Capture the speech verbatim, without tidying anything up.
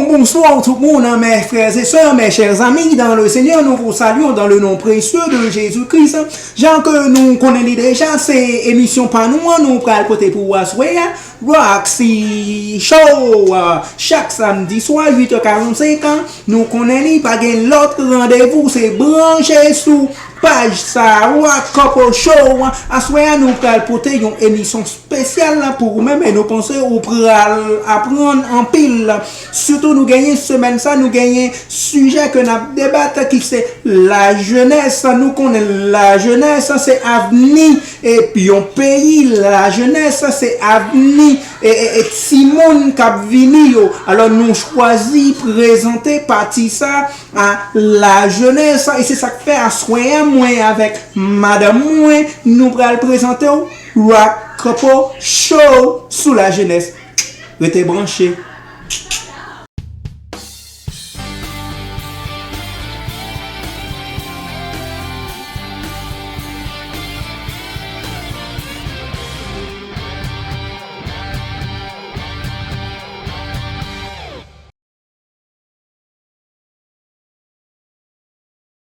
Bonsoir tout moun, mes frères et sœurs, mes chers amis dans le Seigneur, nous vous saluons dans le nom précieux de Jésus-Christ. Jan ke nou konnen li deja, se emisyon pa nou an, nou pral pote pou ou aswè a. Roxy Show, chak samdi swa, uit è karannsenk, nou konnen li, pa gen lòt randevou, se branche sou paj sa, Rock Couple Show. Aswè a, nou pral pote yon emisyon espesyal pou ou menm, e nou panse ou pral aprann anpil. Sitou nou genyen semèn sa, nou genyen sijè ke n ap debat ki se lajenès. Nou konnen lajenès se avni epi yon peyi, lajenès se avni e, e, e timoun k ap vini yo. Alò nou chwazi prezante pati sa a lajenès, e se sa k fè aswè a mwen avèk madanm mwen, nou pral prezante w Rock Couple Show sou lajenès. Rete branche.